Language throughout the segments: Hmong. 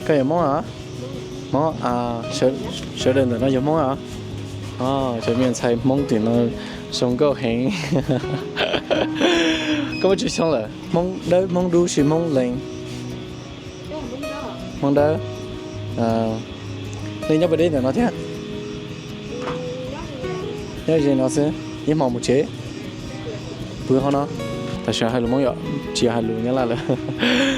Koj yog Hmoob os? Hmoob, sawv daws ntawm no yog Hmoob os? Cov me ntxhais Hmoob tim no zoo nkauj heev. Koj muaj tsawg xyoo lawm? Hmoob Dawb, Hmoob Dub, sis Hmoob Lees? Hmoob Dawb. Nej nyob puas deb ntawm no thiab? Nyob ze no xwb, ib hmo mus tsev. Pw hauv no. Tam sim no hais lus Hmoob yom, tsis yog hais lus Nyab Laj lawm.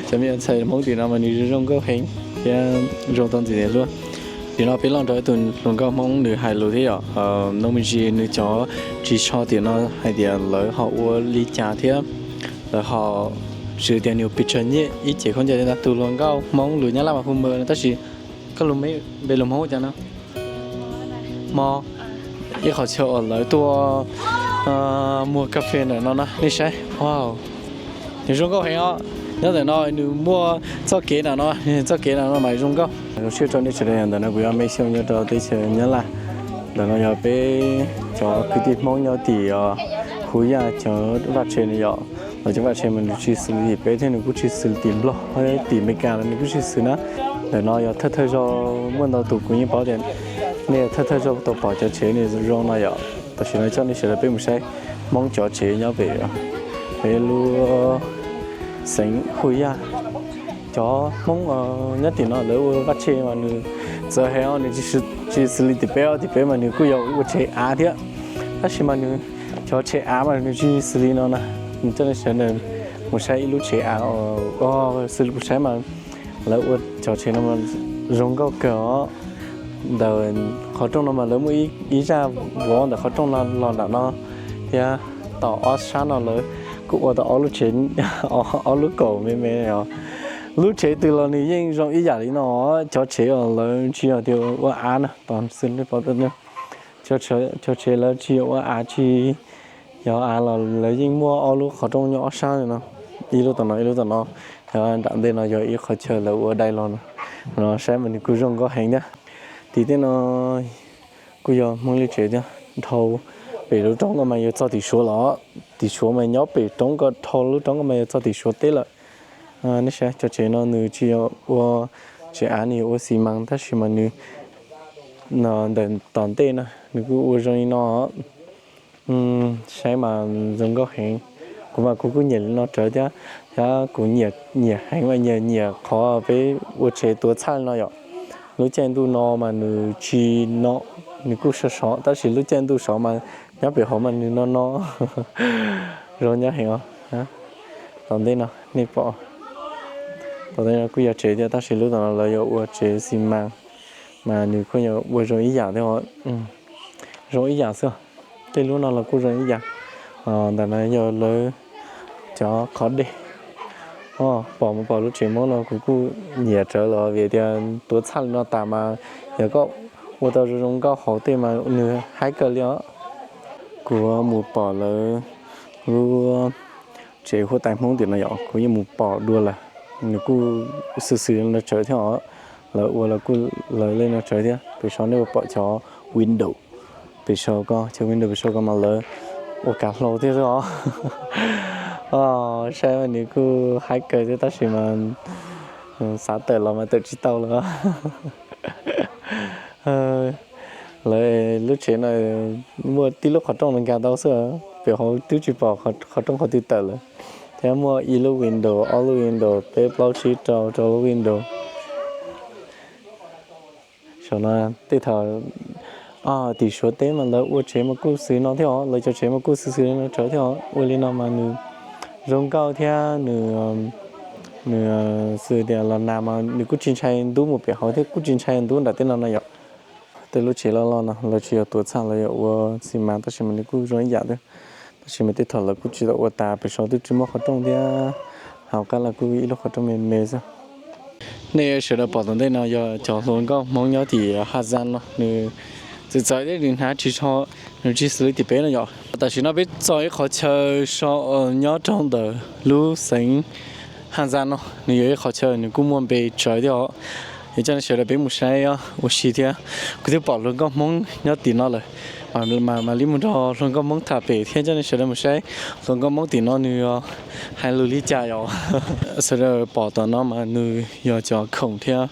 Cov me ntxhais Hmoob tim no mas nws zoo nkauj heev thiab zoo tau ntxim hlub. Tim no peb los nrog ib tug hluas nkauj Hmoob nws hais lus thiab yom. Nov me ntsis nws cov ris tsho tim no hais tias lawv ho ua li cas thiab lawv ho tsis tias nws pes tsawg nyiaj ib cev khaub ncaws li ntawd. Tus hluas nkauj Hmoob lus Nyab Laj mas hu Mawm no, tab sis koj lus, npe lus Hmoob ua cas no? Hmo. Ib qhov chaw uas lawv tuaj muag kas fes ntawm no na, nej saib, wow, nws zoo nkauj heev os. Nyob ntawm no nws muaj txoj kev ntawm no, txoj kev ntawm no mas zoo nkauj. Zoo siab rau nej sawv daws, ntawm no kuv yog Me Xyooj nyob rau teb chaws Nyab Laj. Ntawm no yog peb cov kwv tij Hmoob nyob tim Hu Yaj cov vaj tse no yom. Los cov vaj tse mas nws tsis xws li tim peb thiab nws kuj tsis xws li tim Nplog, tim Amelikas los nws kuj tsis xws na. Ntawm no yog thawj thawj zaug, muaj ntau tus kuv yeej paub tias nej thawj thawj zaug tau pom cov tsev nws zoo no yom. Tam sim no coj nej sawv daws peb mus saib Hmoob cov tsev nyob pem peb lub xeev Hu Yaj. Cov Hmoob nyob tim no lawv ua vaj tse mas nws txawv heev os, nws tsis xws li tim peb os, tim peb mas nws kuj yog ua tsev av thiab. Tab sis mas nws cov tsev av mas nws tsis xws li no na. Nws coj nej sawv daws mus saib ib lub tsev av, xws li kuv saib mas lawv ua cov tsev no zoo nkauj kawg os. Ntawm qhov rooj no mas lawv muaj ib zaj vov ntawm qhov rooj no los nram no thiab. Tom ob sab no lawv kuj ua tau ob lub tsev, ob lub kaum me me os. Lub tsev twg los nws yeej zoo ib yam li no. Cov tsev uas lawv tsis yog tias ua av na, tom xws li pom, cov tsev lawv tsis yog ua av, tsis yog av los lawv yeej muaj ob lub qhov rooj nyob ob sab no, ib lub tom no ib lub tom no. Nram ntej no yog ib qhov chaw lawv ua dai los no, saib mas nws kuj zoo nkauj heev thiab. Tim tej no kuj yog Hmoob li tsev thiab. Dhau pem lub roob ko mas yuav txog tim Suav los, tim Suav mas nyob pem roob ko, dhau lub roob ko mas yuav txog tim Suav teb lawm. Nej saib cov tsev no nws tsis yog ua tsev av, nws yog ua xi mas, tab sis mas nws ntawm tom ntej no nws kuj ua zoo li no. Saib mas zoo nkauj heev. Kuv mas kuv kuj nyiam li no rawv thiab, thiab kuv nyiam heev mas nyiam nyiam qhov peb ua tsev tuav txhaj li no yom. Lub caij ntuj no mas nws tsis no, nws kuj sov sov, tab sis lub caij ntuj sov mas nyob pem hauv mas nws no no. Zoo nyob heev os. Tom ntej no nej pom, tom ntej no kuj yog tsev thiab, tab sis lub tom no lawv yuav ua tsev xi mas, mas nws kuj yuav ua zoo ib yam thiab. Zoo ib yam xwb. Tej lub no los kuj zoo ib yam. Ntawm no yog lawv cov qhov dej. Pom mus pom lub tsev Hmoob no kuv kuj nyiam rawv los vim tias tuav txhaj li no tas mas yog koj ua tau zoo zoo nkauj hauv tej mas nws haib kawg li os. Kuv mus pom lawv lub tsev huab tais Hmoob tim no yom, kuv yeej mus pom dua lawm. Nws kuj xwm xwm no tsawv thiab os. Lawv ua lawv kuj lawv li no tsawv thiab. Pem saum nej puas pom cov window pem saum ko, cov window pem saum ko mas lawv ua kav hlau thiab xwb os. Saib mas nws kuj haib kawg thiab, tab sis mas xav tawm los mas tawm tsis tau lawm. Lawv lub tsev no muaj tib lub qhov rooj no nkag tau xwb, pem hauv twb tsis pom qhov rooj qhov twg tawm lawm. Thiab muaj ib lub window, ob lub window, peb plaub tsib rau rau lub window. Saum no tej thaum tim Suav teb mas lawv ua tsev mas kuj xwm no thiab os, lawv cov tsev mas kuj xwm xwm no tsawv thiab os. Ua li no mas nws zoo nkauj thiab nws, nws xwm tias los nag mas nws kuj tsis ntshai ntub mus pem hauv thiab kuj tsis ntshai ntub nram tej no no yom. Tej lub tsev loj loj no lawv tsis yog tuav txhaj, lawv yog ua xi mas, tab sis mas nws kuj zoo ib yam thiab. Tab sis mas tej thaum lawv kuj tsis tau ua tas, pem saum twb tsis muaj qhov rooj thiab, hauv qab los kuj ib lub qhov rooj me me xwb. Nej sawv daws pom tom ntej no yog cov hluas nkauj Hmoob nyob tim Haj Zaj no, nws txawv txawv thiab nws hnav ris tsho, nws tsis xws li tim peb no yom. Tam sim no peb txog ib qhov chaw so nyob rau ntawm lub xeev Haj Zaj no, nws yog ib qhov chaw nws kuj muaj npe tsawv thiab os. Coj nej sawv daws peb mus saib ua si thiab. Kuv twb pom hluas nkauj Hmoob nyob tim no lawm, mas mam li mus nrog hluas nkauj Hmoob tham pem thiab coj nej sawv daws mus saib hluas nkauj Hmoob tim no nws hais lus li cas yom. Sawv daws pom tom no mas nws yog cov khoom thiab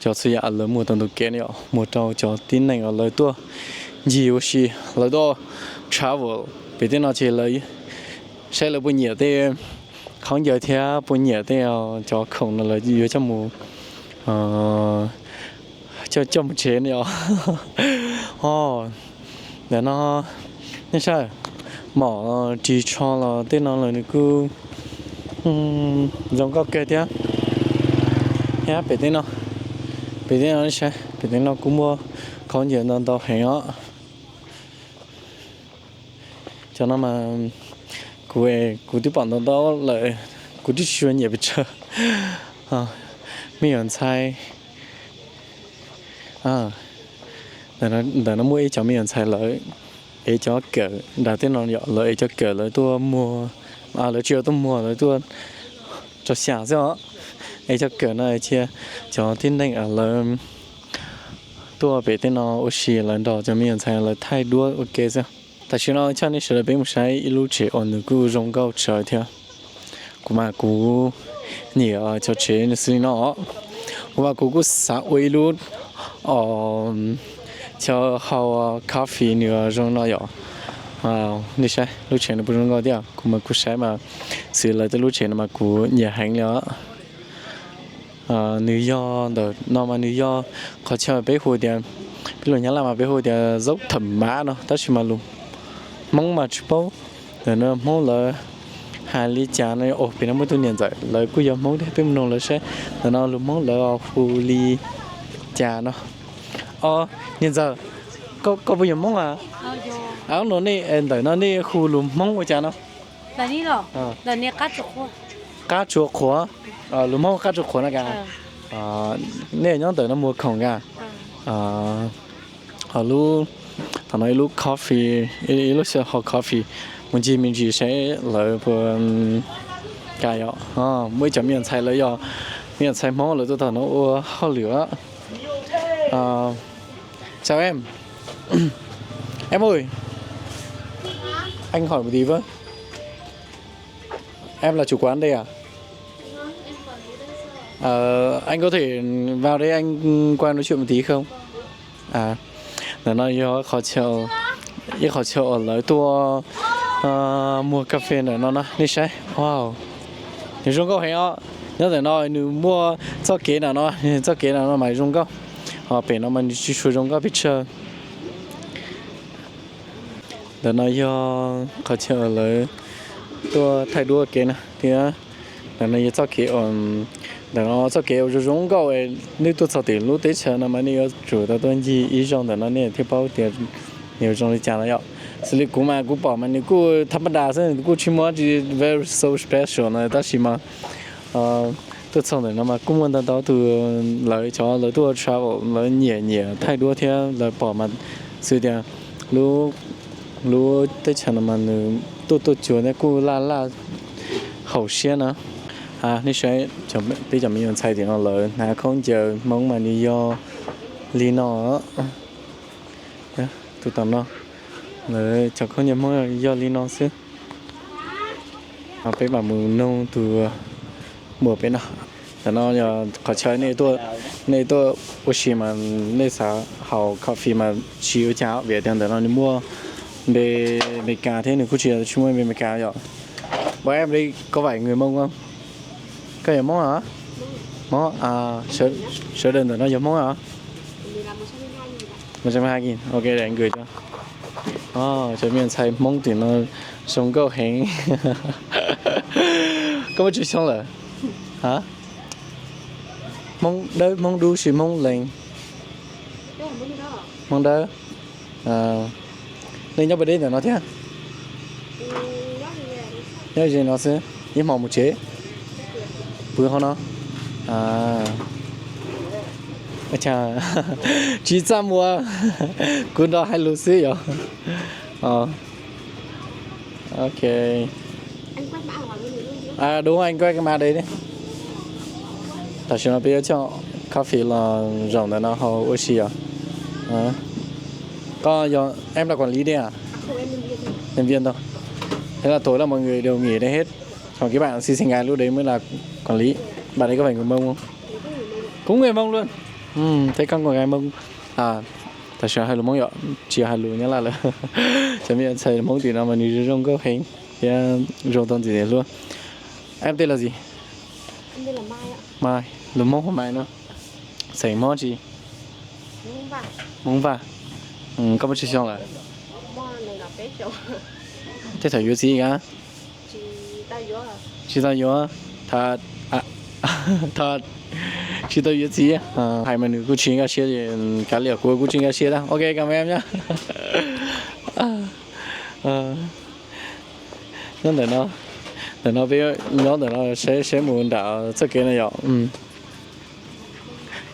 cov txhua yam lawv muag tau ntau kev no yom, muag rau cov tib neeg uas lawv tuaj ncig ua si, lawv tuaj travel. Pem tej no ces lawv saib lawv puas nyiam tej khaub ncaws thiab puas nyiam tej cov khoom no lawv yuav coj mus coj mus tsev no yom. Ntawm no nej saib, mom ris tsho los tej no los nws kuj zoo nkauj kawg thiab. Thiab pem tej no, pem tej no nej saib, pem tej no kuj muaj khaub ncaws ntau ntau heev os. Cov no mas kuv, kuv twb pom ntau ntau lawm, kuv twb tsis tshua nyiam pes tsawg. Me nyuam ntxhais, ntawm no muaj ib cov me nyuam ntxhais lawv ev cov kawm nram tej no yom, lawv ev cov kawm lawv tuaj muag, lawv tsis yog tuaj muag, lawv tuaj tso xyam xwb os. Ev cov kawm no cia cov tib neeg lawv tuaj pem tej no ua si lawv nrog cov me nyuam ntxhais lawv thaij duab ua ke xwb. Tam sim no coj nej sawv daws peb mus saib ib lub tsev uas nws kuj zoo nkauj tsawv thiab. Kuv mas kuv nyiam cov tsev xws li no os. Kuv mas kuv kuj xav ua ib lub os, cov hau coffee nws zoo no yom. Nej saib lub tsev no puas zoo nkauj thiab, kuv mas kuv saib mas xws lawv tej lub tsev no mas kuv nyiam heev li os. Nws yog ntawm no mas nws yog qhov chaw peb hu tias, peb lus Nyab Laj mas peb hu tias dốc thẩm mã no tab sis mas lus Hmoob mas tsis paub. Ntawm no Hmoob lawv hais li cas no, pem no muaj tus niam ntxawm lawv kuj yog Hmoob thiab, peb mus noog lawv saib ntawm no lus Hmoob lawv hu li cas no. Os, niam ntxawm, koj puas yog Hmoob a? Os, no nej ntawm no nej hu lus Hmoob ua cas no? Qab tsuas qhuav, lus Hmoob qab tsuas qhuav no ka. Nej nyob ntawm no muag khoom ka. Ho lub, thaum no ib lub coffee, ib lub xyaw hau coffee, mus ncig me ntsis saib lawv puas ka yom. Muaj ib cov me nyuam ntxhais lawv yog me nyuam ntxhais Hmoob lawv tuaj thaum no ua hauj lwm. Chào em. Em ơi, anh hỏi một tí với. Em là chủ quán đây à? Ờ, anh có thể vào đây anh qua nói chuyện một tí không? À, ntawm no yog qhov chaw, ib qhov chaw uas lawv tuaj muag cà phê ntawm no na, nej saib. Wow, nws zoo nkauj heev os. Nyob ntawm no nws muaj txoj kev ntawm no, txoj kev ntawm no mas zoo nkauj. Ho pem no mas nws tsis tshua zoo nkauj pes tsawg. Ntawm no yog qhov chaw lawv tuaj thaij duab kev na thiab. Ntawm no yog txoj kev, ntawm no txoj kev uas zoo zoo nkauj, nej tuaj txog tim lub teb chaws no mas nej yuav tsum tau tuaj ncig ib zaug ntawm no nej thiaj paub tias nws zoo li cas no yom. Xws li kuv mas kuv pom mas nws kuj thab pab das xwb, kuj tsis muaj dab tsi very so special no tab sis mas tuaj txog ntawm no mas kuj muaj ntau ntau tus lawv cov lawv tuaj travel lawv nyiam nyiam thaij duab thiab lawv pom mas xws tias lub, lub teb chaws no mas nws tuaj tuaj cuag thiab kuj laj laj haum siab na. Nej saib, peb cov me nyuam ntxhais tim no lawv hnav khaub ncaws Hmoob mas nws yog li no. Tus tom no lawv cov khaub ncaws Hmoob yog li no xwb. Peb mam mus noog tus muam peb no. Ntawm no yog qhov chaw nej tuaj ua si mas nej xav haus coffee mas siv ua cas vim tias ntawm no nws muaj npe Amelikas thiab nws kuj tsis yog tsis muaj npe Amelikas yom. Ua em li có phải người Mông không? Koj yog Hmoob hả? Hmoob, sawv daws ntawm no yog Hmoob hả? Một trăm hai nghìn, ok, để anh gửi cho. Cov me ntxhais Hmoob tim no zoo nkauj heev. Koj muaj tsawg xyoo lawm? Hmoob dawb, Hmoob dub, sis Hmoob lees? Hmoob dawb. Nej nyob puas deb ntawm no thiab? Nyob ze no xwb, ib hmo mus tsev. Pw hauv no. Tsis txaj muag, kuv nrog hais lus xwb yom. Ok. Đúng, anh quay cái mã đấy đi. Tam sim no peb yuav coj Coffee los zaum ntawm no haus ua si os. Koj yog em là quản lý đây à? Nhân viên thôi. Thế là tối là mọi người đều nghỉ đây hết. Còn cái bạn xinh xinh gái lúc đấy mới là quản lý. Bạn ấy có phải người Mông không? Cũng người Mông luôn. Ừ, thế con có gái Mông. À, tam sim no hais lus Hmoob yom, tsis hais lus Nyab Laj lawm. Cov me ntxhais Hmoob tim no mas nws zoo nkauj heev thiab zoo tau ntxim hlub. Em tên là gì? Mai, lus Hmoob hu Mai no. Xeem Hmoob tsi? Hmoob Vaj. Koj muaj tsawg xyoo lawm? Tej thaum yuav txiv a? Tsis tau yuav. Tsis tau yuav txiv. Hais mas nws kuj tsis nkag siab, kav liam kuv kuj tsis nkag siab thiab. Ok, cảm ơn em nhá. Nyob ntawm no, ntawm no peb nyob ntawm no saib saib mus nram txoj kev no yom.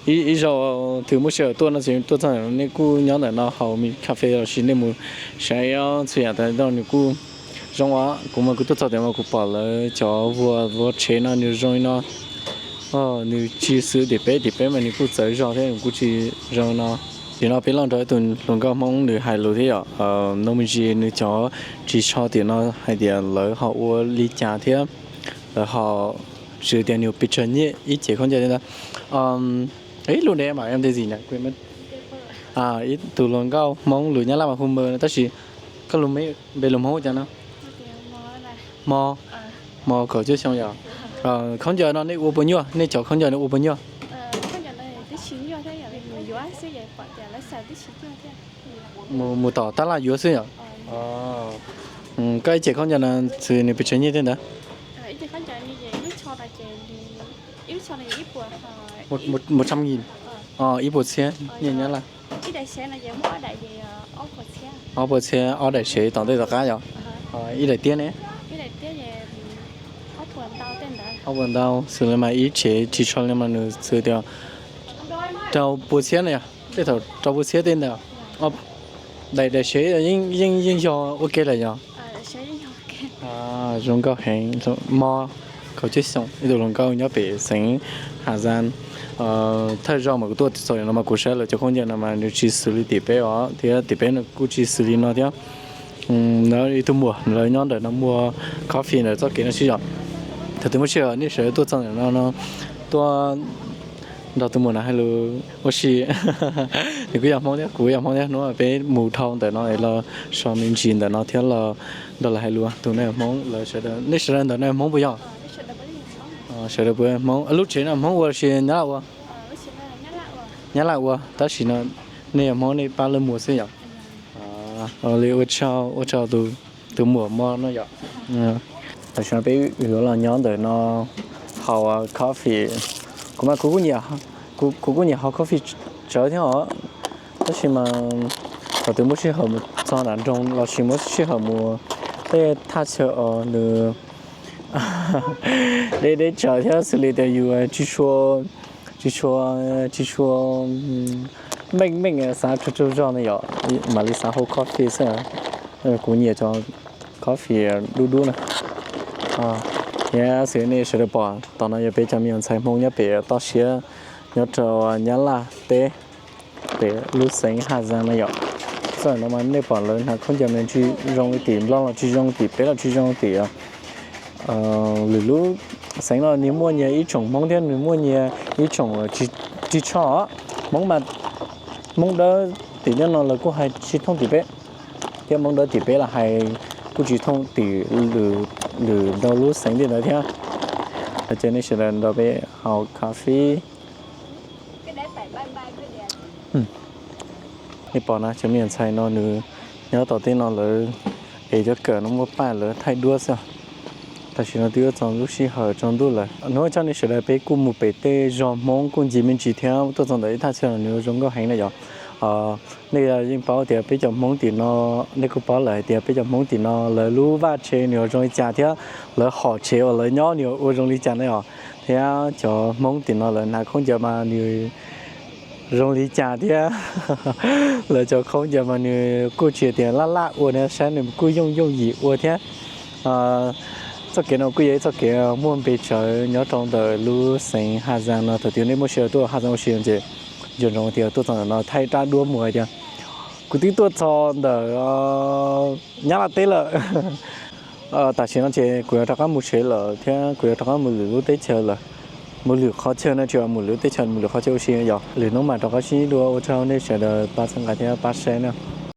Ib zaug twb muaj sij hawm tuaj no ces tuaj txog nej kuj nyob ntawm no haus me cà phê los sis nej mus saib txhua yam tas no nws kuj zoo os. Kuv mas kuv tuaj txog tias mas kuv pom lawv cov vuag vuag tsev no nws zoo li no. Nws tsis xws tim peb, tim peb mas nws kuj txawv zog thiab nws kuj tsis zoo no. Tim no peb los nrog ib tug hluas nkauj Hmoob nws hais lus thiab yom. Nws me ntsis nws cov ris tsho tim no hais tias lawv ho ua li cas thiab lawv ho xws tias nws pes tsawg nyiaj ib cev khaub ncaws li ntawd. Ib lus ntev mas em tej zim na, ib tug hluas nkauj Hmoob lus Nyab Laj mas hu mawg no tab sis koj lus npe lus Hmoob ua cas no? Hmo, hmo kaum cuaj xyoo yom. Khaub ncaws no nej ua puas nyuaj, nej cov khaub ncaws no ua puas nyuaj? Mus tom tab laj yuav xwb yom. Koj ib cev khaub ncaws no xws nws pes tsawg nyiaj tej ntawd? Một trăm nghìn. Ib puas txhiab nyiaj Nyab Laj. Ob puas txhiab ob daim sev tom ntej tom qab yom. Ib daim tiab ne? Ob puas ntau, xws li mas ib tsev ris tsho li mas nws xws tias rau puas txhiab na yom, tej thaum rau puas txhiab tej ntawd. Daim daim sev yeej yeej yog ua ke lawm yom. Zoo nkauj heev, hmo kaum cuaj xyoo ib tug hluas nkauj nyob pem xeev Hà Giang. Thawj zaug mas kuv tuaj txog no mas kuv saib lawv cov khaub ncaws no mas nws tsis xws li tim peb os thiab tim peb no kuj tsis xws li no thiab. Ib tug muam lawv nyob ntawm no muag coffee ntawm txoj kev no sib zog. Thaum twg muaj sij hawm nej sawv daws tuaj txog ntawm no no tuaj nrog tus muam no hais lus ua si. Nws kuj yog Hmoob thiab kuv yog Hmoob thiab, hnub peb mus dhau ntawm no es los so me ntsis ntawm no thiab los nrog lawv hais lus. Tus no yog Hmoob, lawv sawv daws, nej sawv daws ntawm no yog Hmoob puas yog? Sawv daws puas yog Hmoob? Lub tsev no Hmoob ua los sis Nyab Laj ua? Nyab Laj ua, tab sis no nej yog Hmoob nej pab lawv muag xwb yom? Li ua tsaug, ua tsaug tus muam mo no yom. Tam sim no peb yuav los nyob ntawm no haus coffee. Kuv mas kuv kuj nyiam haus coffee tsawv thiab os, tab sis mas thaum twg muaj sij hawm mus txog nram nroog los sis muaj sij hawm mus tej thaj chaw os nws deb deb tsawv thiab xws li tias yus tsis tshua, tsis tshua, tsis tshua meej meej xav tsaug tsaug zog na yom, mam li xav haus coffee xwb. Kuv nyiam cov coffee dub dub na. Thiab xws nej sawv daws pom tom no yog peb cov me nyuam ntxhais Hmoob nyob pem toj siab nyob rau Nyab Laj teb, pem lub xeev Hà Giang no yom. Txoj no mas nej pom lawv hnav khaub ncaws mas tsis zoo li tim Nplog los tsis zoo tim peb los tsis zoo tim lwm lub xeev no, nws muaj nyias ib tsoom Hmoob thiab nws muaj nyias ib tsoom ris tsho. Hmoob mas Hmoob dawb tim nyob no lawv kuj hais tsis thooj tim peb, thiab Hmoob dawb tim peb los hais kuj tsis thooj tim lwm rau lub xeev tej ntawd thiab. Ces nej sawv daws nrog peb haus coffee. Nej pom na, cov me nyuam ntxhais no nws nyob tom tej no lawv es cov kawm no muaj paj lawv thaij duab xwb. Tam sim no twb yuav txog lub sij hawm tsaus ntuj lawm. Hnub no coj nej sawv daws peb kuj mus pem tej zos Hmoob kuj ncig me ntsis thiab tuaj txog ntawm ib thaj chaw nws zoo nkauj heev na yom. Nej yeej paub tias peb cov Hmoob tim no, nej kuj paub lawm hais tias peb cov Hmoob tim no lawv lub vaj tsev nws ua zoo li cas thiab lawv hom tsev uas lawv nyob nws ua zoo li cas na yom. Thiab cov Hmoob tim no lawv hnav khaub ncaws mas nws zoo li cas thiab lawv cov khaub ncaws mas nws kuj tsis tias laj laj ua na, saib nws kuj yooj yooj yim ua thiab. Txoj kev no kuj yog ib txoj kev muaj npe tsawv nyob rau ntawm lub xeev Haj Zaas no. Thaum twg nej muaj sij hawm tuaj Haj Zaas ua si ces nco ntsoov tias tuaj txog ntawm no thaij rab duab mus hais tias kuv twb tuaj txog ntawm Nyab Laj teb lawm. Tam sim no ces kuv yuav rov qab mus tsev lawm thiab kuv yuav rov qab mus lwm lub teb chaws lawm. Mus lwm qhov chaw no tsis yog mus lwm lub teb chaws, mus lwm qhov chaw ua si yom. Lwm hnub mam rov qab sib ntsib dua, ua tsaug nej sawv daws pab txhawb nqa thiab pab saib na.